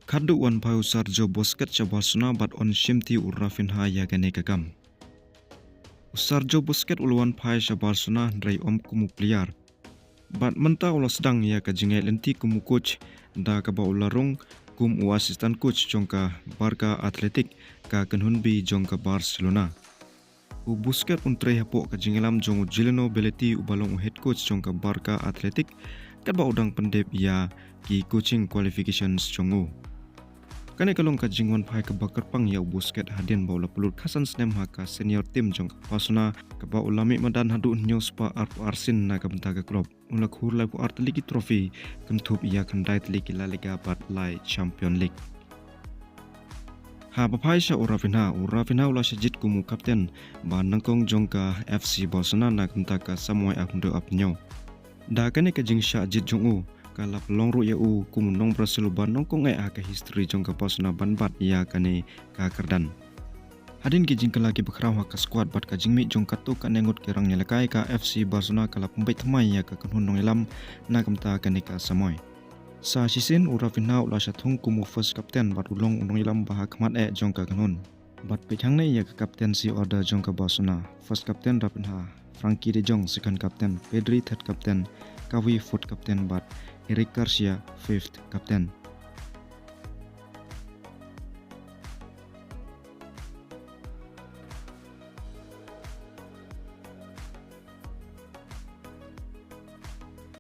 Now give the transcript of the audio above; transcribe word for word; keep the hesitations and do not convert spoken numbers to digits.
Khadduh wan phai u Sergio Busquets sha Barcelona bad yn shimti u Raphinha ïa kane ka kam. U Sergio Busquets u la wan phai sha Barcelona hynrei ym kum u player. Bad mynta u la sdang ïa ka jingïaid lynti kum u coach da kaba u la rung kum u assistant coach jong ka Barça Athletic, ka kynhun B jong ka Barcelona. U Busquets un trei hapoh ka jingïalam jong u Juliano Bellotti uba long u head coach jong ka Barça Athletic, katba u dang pyndep ïa ki coaching qualifications jong u. Kane ka long ka jingwan phai kaba kyrpang ïa u Busquets hadien ba u la pynlut khatsan snem ha ka senior team jong ka Barcelona, kaba u la mih madan haduh hynñiew spah arphew ar sien na ka bynta ka club. U la khur laiphew ar tylli ki trophy, kynthup ïa khyndai tylli ki La Liga bad lai Champions League. Haba phai sha u Raphinha, u Raphinha u la shah jied kum u kapten ba nyngkong jong ka F C Barcelona na ka bynta ka samoi arphew hynriew arphew hynñiew. Da kane ka jingshah jied jong u, ka la pynlong ruh ïa u kum u nong Brazil uba nyngkong eh ha ka history jong ka Barcelona ban bat ïa kane ka kyrdan. Hadien ki jingkylla kiba khraw ha ka squad bad ka jingmih jong katto katne ngut ki rangïalehkai, ka F C Barcelona ka la pynbeit thymmai ïa ka kynhun nongïalam na ka bynta kane ka samoi. Sa shisien u Raphinha u la shah thung kum u first captain bad u long u nongïalam ba ha khmat eh jong ka kynhun. Bad peit hangne ïa ka captaincy order jong ka Barcelona. First captain Raphinha, Frenkie de Jong second captain, Pedri third captain, Gavi fourth captain bad Eric Garcia fifth captain.